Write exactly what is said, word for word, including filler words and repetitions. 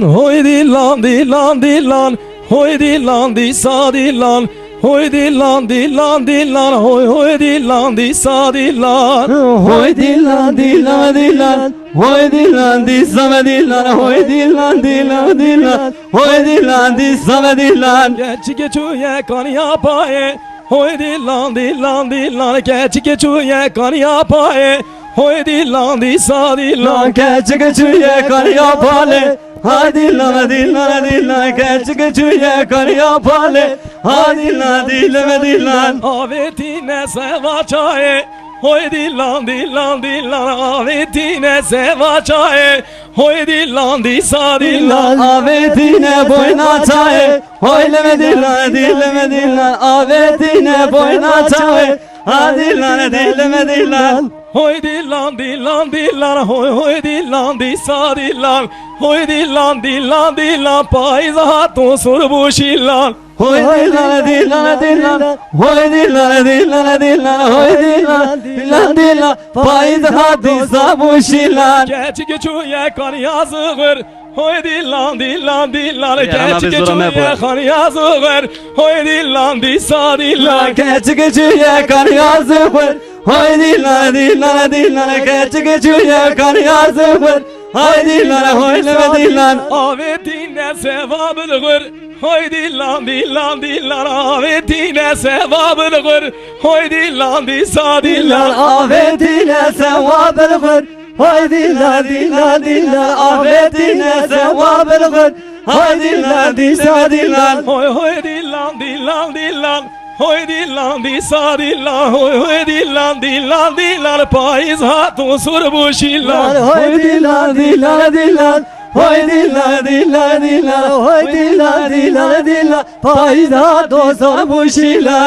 Hoy dilan, dilan, dilan. Hoy dilan, dîsa dilan. Hoy dilan, dilan, dilan. Hoy, hoy dilan, dîsa dilan. Hoy dilan, dilan, dilan. Hoy dilan, dîsa me dilan. Hoy dilan, dilan, dilan. Hoy dilan, dîsa me dilan. Keçikê çûye kaniya payê. Hoy dilan, dilan, dilan. Keçikê çûye kaniya payê. Hoy dilan, dîsa dilan. Keçikê çûye kaniya palê. Hay dilan, dilan, dilan. Keçikê çûye kaniya palê. Hay dilan, dilan, dilan. Avêtîne seva çayê. Hoy dilan, dilan, dilan. Avêtîne seva çayê. Hoy dilan, dîsa dilan. Avêtîne boyna çayê. Hoy leme dilan, dileme dilan. Avêtîne boyna çayê. Ha dilan, dileme dilan. Hoy dilan, dilan, dilan. Hoy, hoy dilan, dîsa dilan. Hoy dilan, dilan, dilan. Payîz hat û sor bû şîlan. Hoy dilan, dilan, dilan. Hoy dilan, dilan, dilan. Hoy dilan, dilan, dilan. Payîz hat û sor bû şîlan. Keçikê çûye kaniya zixir. Hoy dilan, dilan, dilan. Keçikê çûye kaniya zixir. Hoy dilan, dîsa dilan. Keçikê çûye kaniya zixir. Hoy dilan, dilan, dilan. Keçikê çûye kaniya zixir. Hoy dilan, hoy leme dilan. Avêtîne seva bilxir. Hoy dilan, dilan, dilan. Avêtîne seva bilxir. Hoy dilan, dîsa dilan. Avêtîne seva bilxir. Hoy dilan, dilan, dilan. Avêtîne seva bilxir. Hoy dilan, dîsa dilan. Hoy, hoy dilan, dilan, dilan. Hoy dilan, dîsa dilan. Hoy, hoy dilan, dilan, dilan. Payîz hat û sor bû şîlan. Hoy dilan, dilan, dilan. Hoy dilan, dilan, dilan. Hoy dilan, dilan, dilan. Payîz hat û sor bû şîlan.